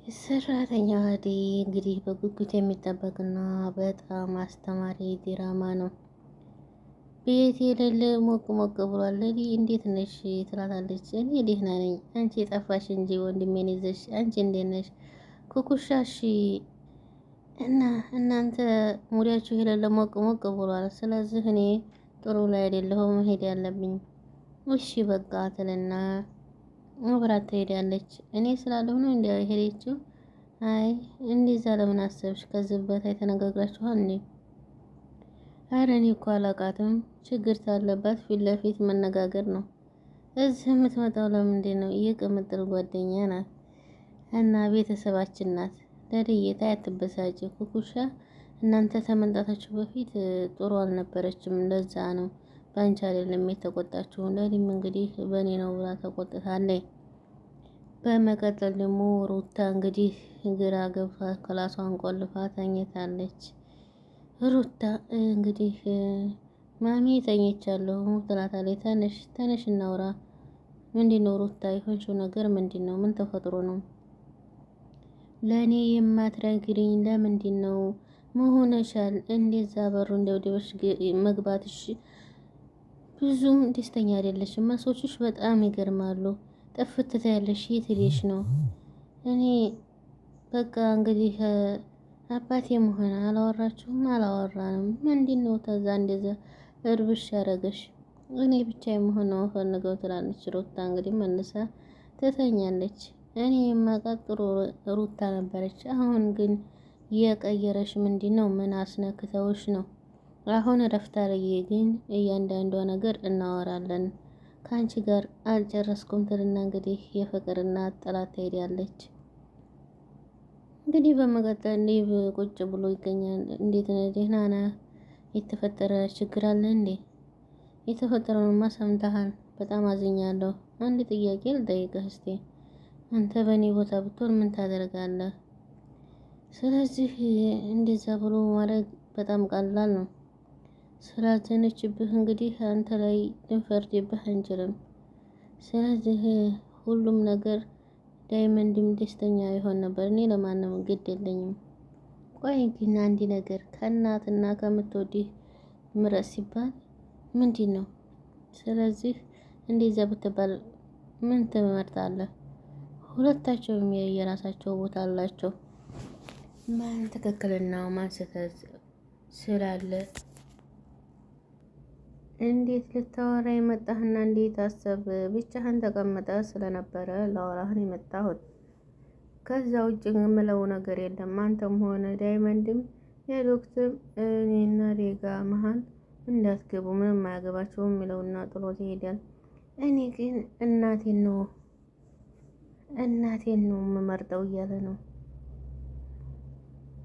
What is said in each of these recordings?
ሰራተኛዋ አደይ እንግዲህ በጉጉት የሚጠበቅና በጣም አስተማሪ ድራማ ነው። ቤት የሌለ ሞቅ ሞቅ ብሏል። ለዲ እንዴት ነሽ ትላታለች። እኔ ደህና ነኝ፣ አንቺ የጠፋሽ እንጂ ወንድሜን ይዘሽ፣ አንቺ እንዴት ነሽ ኩኩሻሽ? እና እናንተ ሙዲያችሁ የሌለ ሞቅ ሞቅ ብሏል። ስለዚህ እኔ ጥሩ ላይ አይደለሁም፣ መሄድ ያለብኝ። እሺ በቃ ትልና አብራት ትሄዳለች። እኔ ስላለሁ ነው እንዲ ሄደችው። አይ እንደዛ ለምን አሰብሽ? ከዚህ በታይ ተነጋግራችኋል እንዴ? አረ እኔ እኮ አላውቃትም። ችግር ታለባት ፊት ለፊት መነጋገር ነው። እዚህ የምትመጣው ለምንድን ነው? የቅምጥል ጓደኛ ናት እና ቤተሰባችን ናት። ለድዬታ አትበሳጭ ኩኩሻ። እናንተ ከመምጣታችሁ በፊት ጥሩ አልነበረችም። ለዛ ነው በአንቺ አይደለም የተቆጣችሁ። ለዲም እንግዲህ በእኔ ነው ብላ ተቆጥታለች። በመቀጠል ደግሞ ሩታ እንግዲህ ግራ ገብቷ ክላሷን ቆልፋ ተኝታለች። ሩታ እንግዲህ ማሚ ተኝቻለሁ ትላታለች። ተነሽ ተነሽ እናውራ። ምንድን ነው ሩታ የሆንሽው ነገር ምንድን ነው? ምን ተፈጥሮ ነው? ለእኔ የማትነግሪኝ ለምንድን ነው? መሆነሻል? እንደዛ በሩ እንደውደበሽ መግባትሽ ብዙም ደስተኛ አይደለሽም። መልሶችሽ በጣም ይገርማሉ። ጥፍት ያለሽ የት ሄደሽ ነው? እኔ በቃ እንግዲህ አባቴ መሆን አላወራችሁም? አላወራንም። ምንድን ነው ተዛ እንደዛ እርብሽ ያደረገሽ? እኔ ብቻ የመሆን ነው ፈልገው ትላለች ሩታ። እንግዲህ መልሳ ትተኛለች። እኔ የማውቃት ጥሩ ሩታ ነበረች። አሁን ግን የቀየረሽ ምንድን ነው? ምን አስነክተውሽ ነው? አሁን እረፍት አድርጊ፣ ግን እያንዳንዷ ነገር እናወራለን። ከአንቺ ጋር አልጨረስኩም ትልና እንግዲህ የፍቅር እናት ጥላት ትሄዳለች። እንግዲህ በመቀጠል ሊብ ቁጭ ብሎ ይገኛል። እንዴት ነህ? ደህና ነህ? የተፈጠረ ችግር አለ እንዴ? የተፈጠረውንማ ሰምተሃል። በጣም አዝኛለሁ። አንድ ጥያቄ ልጠይቅህ እስቲ። አንተ በእኔ ቦታ ብትሆን ምን ታደርጋለህ? ስለዚህ እንደዛ ብሎ ማድረግ በጣም ቀላል ነው። ስላዘነችብህ እንግዲህ አንተ ላይ ልንፈርድብህ አንችልም። ስለዚህ ሁሉም ነገር ዳይመንድም ደስተኛ ይሆን ነበር። እኔ ለማንም ግድ የለኝም። ቆይ ግን አንድ ነገር ከእናትና ከምትወዲህ ምረጥ ሲባል ምንድን ነው? ስለዚህ እንደዛ ብትባል ምን ትመርጣለህ? ሁለታቸውም የየራሳቸው ቦታ አላቸው። ማን ትክክልና ማን ስህተት ስላለ እንዴት ልታወራ የመጣህና እንዴት አሰብ? ብቻህን ተቀምጠ ስለነበረ ላወራህን የመጣሁት። ከዛ ውጭ የምለው ነገር የለም። አንተም ሆነ ዳይመንድም የዶክትም እኔና ዴጋ መሀል እንዳትገቡ ምንም አያገባቸውም የሚለውና ጥሎት ይሄዳል። እኔ ግን እናቴን ነው እናቴን ነው የምመርጠው እያለ ነው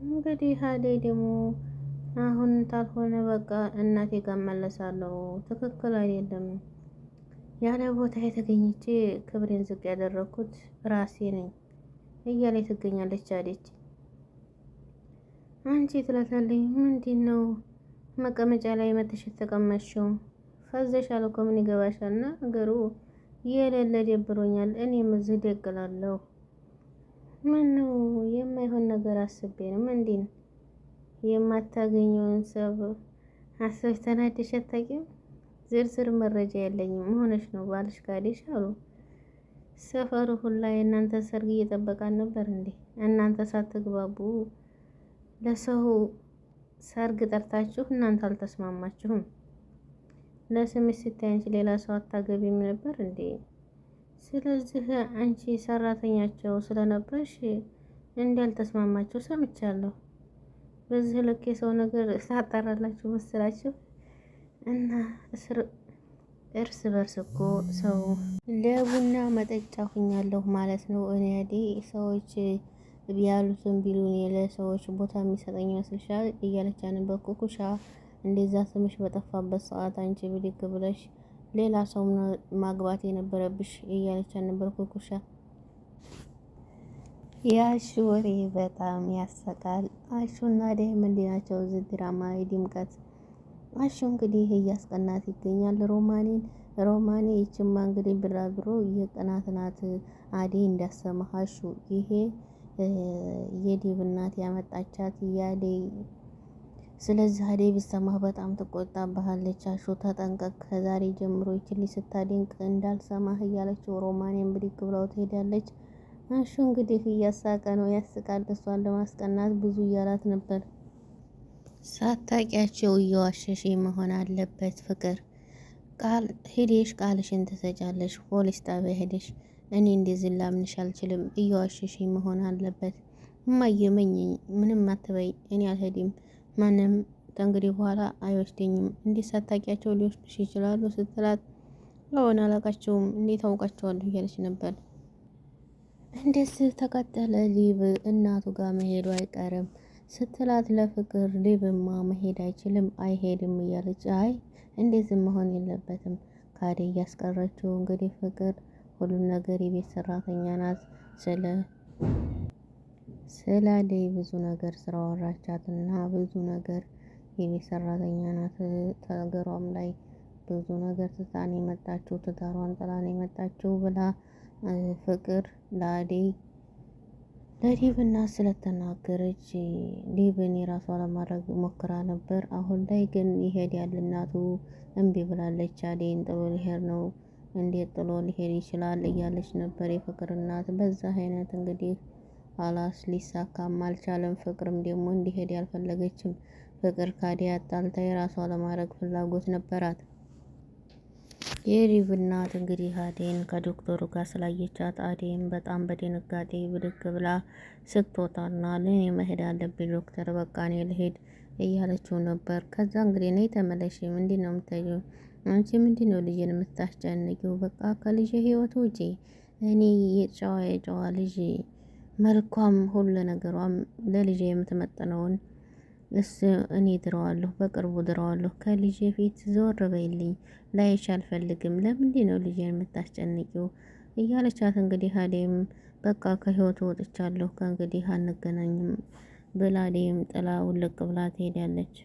እንግዲህ። አደይ ደግሞ አሁን ታልሆነ በቃ እናቴ ጋር መለሳለሁ። ትክክል አይደለም። ያለ ቦታ የተገኘች ክብሬን ዝቅ ያደረኩት ራሴ ነኝ እያለ ትገኛለች። አለች አንቺ ትላታለች። ምንድን ነው መቀመጫ ላይ መተሽ የተቀመጥሽው? ፈዘሻል እኮ ምን ይገባሻል? እና ነገሩ የሌለ ደብሮኛል። እኔም እዚህ ደቅላለሁ። ምን ነው የማይሆን ነገር አስቤ ነው። ምንድን የማታገኘውን ሰብ አስበሽ ተናደሽ አታውቂም? ዝርዝር መረጃ የለኝም። መሆነሽ ነው ባልሽ ካደሽ አሉ። ሰፈሩ ሁላ የእናንተ ሰርግ እየጠበቃን ነበር እንዴ? እናንተ ሳትግባቡ ለሰው ሰርግ ጠርታችሁ እናንተ አልተስማማችሁም። ለስምሽ ስታይ አንቺ ሌላ ሰው አታገቢም ነበር እንዴ? ስለዚህ አንቺ ሰራተኛቸው ስለነበርሽ እንዳልተስማማችሁ ሰምቻለሁ። በዚህ ልክ የሰው ነገር ታጣራላችሁ መስላችሁ? እና እርስ በርስ እኮ ሰው ለቡና መጠጫ ሁኛለሁ ማለት ነው። እኔ አዴ ሰዎች ያሉትን ቢሉን ለሰዎች ቦታ የሚሰጠኝ ይመስልሻል? እያለች ነበር ኩኩሻ። እንደዛ ስምሽ በጠፋበት ሰዓት አንቺ ብድግ ብለሽ ሌላ ሰው ማግባት የነበረብሽ እያለች ነበር ኩኩሻ። የአሹ ወሬ በጣም ያሰቃል። አሹና ዳይመንድ ናቸው እዚህ ድራማ ላይ ድምቀት። አሹ እንግዲህ እያስቀናት ይገኛል ሮማኔን። ሮማኔ ይችማ እንግዲህ ብራብሮ የቅናት ናት። አዴ እንዳሰማ አሹ ይሄ የዴብ እናት ያመጣቻት ያዴ። ስለዚህ አደይ ቢሰማህ በጣም ትቆጣብሃለች። አሹ ተጠንቀቅ፣ ከዛሬ ጀምሮ ይችል ስታደንቅ እንዳልሰማህ እያለችው ሮማኔን ብድግ ብላው ትሄዳለች። አሹ እንግዲህ እያሳቀ ነው፣ ያስቃል። እሷን ለማስቀናት ብዙ እያላት ነበር። ሳታቂያቸው እየዋሸሽ መሆን አለበት ፍቅር። ቃል ሄደሽ ቃልሽን ትሰጫለሽ። ፖሊስ ጣቢያ ሄደሽ እኔ እንደዚህ ላምንሽ አልችልም፣ እየዋሸሽ መሆን አለበት። እማዬ መኝኝ፣ ምንም አትበይ፣ እኔ አልሄድም፣ ማንም ከእንግዲህ በኋላ አይወስደኝም። እንዴት ሳታቂያቸው ሊወስዱሽ ይችላሉ ስትላት፣ አዎን አላቃቸውም፣ እንዴት አውቃቸዋለሁ እያለች ነበር። እንደዚህ ተቀጠለ ሊብ እናቱ ጋር መሄዱ አይቀርም ስትላት ለፍቅር ሊብማ መሄድ አይችልም አይሄድም እያለች፣ አይ እንደዚህ መሆን የለበትም ካዴ እያስቀረችው እንግዲህ ፍቅር ሁሉም ነገር የቤት ሰራተኛ ናት። ስለ አደይ ብዙ ነገር ስላወራቻት እና ብዙ ነገር የቤት ሰራተኛ ናት። ተገሯም ላይ ብዙ ነገር ትታን የመጣችው፣ ትዳሯን ጥላን የመጣችው ብላ ፍቅር ለአደይ ለዲብና ስለተናገረች ዲብን የራሷ ለማድረግ ሞክራ ነበር። አሁን ላይ ግን ይሄዳል፣ እናቱ እምቢ ብላለች። አደይን ጥሎ ሊሄድ ነው፣ እንዴት ጥሎ ሊሄድ ይችላል እያለች ነበር የፍቅር እናት። በዛ አይነት እንግዲህ አላስ ሊሳካም አልቻለም። ፍቅርም ደግሞ እንዲሄድ ያልፈለገችም። ፍቅር ካዲያ አጣልታ የራሷ ለማድረግ ፍላጎት ነበራት። የሪቭ እናት እንግዲህ አዴን ከዶክተሩ ጋር ስላየቻት አዴን በጣም በድንጋጤ ብድግ ብላ ስትወጣና ለእኔ መሄድ አለብኝ ዶክተር፣ በቃ እኔ ልሄድ እያለችው ነበር። ከዛ እንግዲህ ነይ ተመለሽ፣ ምንድን ነው የምታየው? አንቺ ምንድን ነው ልጄን የምታስጨንቂው? በቃ ከልጄ ህይወት ውጪ። እኔ የጨዋ የጨዋ ልጅ መልኳም ሁሉ ነገሯም ለልጄ የምትመጥነውን እሱ እኔ ድረዋለሁ፣ በቅርቡ ድረዋለሁ። ከልጄ ፊት ዞር በይልኝ፣ ላይሽ አልፈልግም። ለምንድን ነው ልጄን የምታስጨንቂው? እያለቻት እንግዲህ አዴም በቃ ከህይወቱ ወጥቻለሁ፣ ከእንግዲህ አንገናኝም ብላ አዴም ጥላ ውልቅ ብላ ትሄዳለች።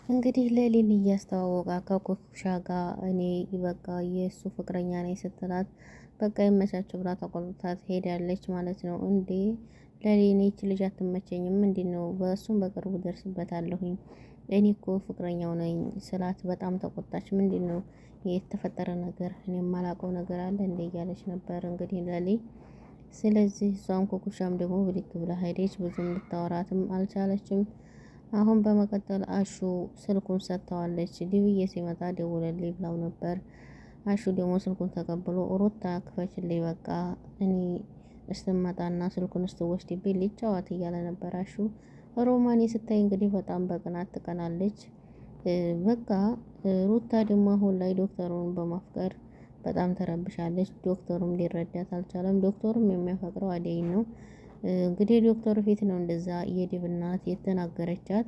እንግዲህ ሌሊን እያስተዋወቃ ከኩሻ ጋር እኔ በቃ የእሱ ፍቅረኛ ነኝ ስትላት በቃ ይመቻቸው ብላ ተቆጥታ ትሄዳለች ማለት ነው። እንዴ ለሌኒ ይች ልጅ አትመቸኝም፣ ምንድን ነው? በእሱም በቅርቡ ደርስበታለሁኝ፣ እኔ እኮ ፍቅረኛው ነኝ ስላት በጣም ተቆጣች። ምንድን ነው የተፈጠረ ነገር? እኔ የማላውቀው ነገር አለ እንዴ እያለች ነበር እንግዲህ ለሊ። ስለዚህ እሷም ኩኩሻም ደግሞ ብድግ ብላ ሄደች። ብዙም ልታወራትም አልቻለችም። አሁን በመቀጠል አሹ ስልኩን ሰጥተዋለች። ዲብዬ ሲመጣ ደውለልኝ ብላው ነበር። አሹ ደግሞ ስልኩን ተቀብሎ ሩታ ክፈችልኝ፣ በቃ እኔ እስትመጣና ስልኩን ስትወስድብኝ ልጫወት እያለ ነበር አሹ። ሮማኔ ስታይ እንግዲህ በጣም በቅናት ትቀናለች። በቃ ሩታ ደግሞ አሁን ላይ ዶክተሩን በማፍቀር በጣም ተረብሻለች። ዶክተሩም ሊረዳት አልቻለም። ዶክተሩም የሚያፈቅረው አደይን ነው። እንግዲህ ዶክተሩ ፊት ነው እንደዛ የዴብ እናት የተናገረቻት።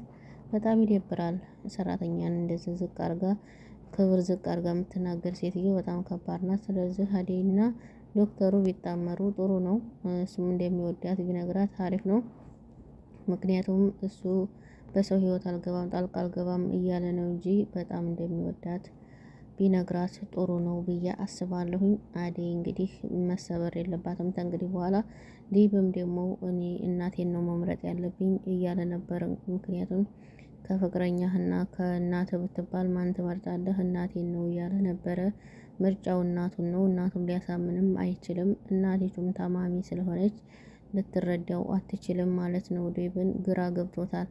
በጣም ይደብራል። ሰራተኛን እንደዚህ ዝቅ አርጋ፣ ክብር ዝቅ አርጋ የምትናገር ሴትዮ በጣም ከባድ ናት። ስለዚህ አደይና ዶክተሩ ቢጣመሩ ጥሩ ነው። እሱም እንደሚወዳት ቢነግራት አሪፍ ነው። ምክንያቱም እሱ በሰው ህይወት አልገባም ጣልቃ አልገባም እያለ ነው እንጂ በጣም እንደሚወዳት ቢነግራት ጥሩ ነው ብዬ አስባለሁኝ። አደይ እንግዲህ መሰበር የለባትም ከእንግዲህ በኋላ። ዲብም ደግሞ እኔ እናቴን ነው መምረጥ ያለብኝ እያለ ነበር። ምክንያቱም ከፍቅረኛህና ከእናትህ ብትባል ማን ትመርጣለህ? እናቴን ነው እያለ ነበረ። ምርጫው እናቱን ነው። እናቱን ሊያሳምንም አይችልም። እናቲቱም ታማሚ ስለሆነች ልትረዳው አትችልም ማለት ነው። ዴብን ግራ ገብቶታል።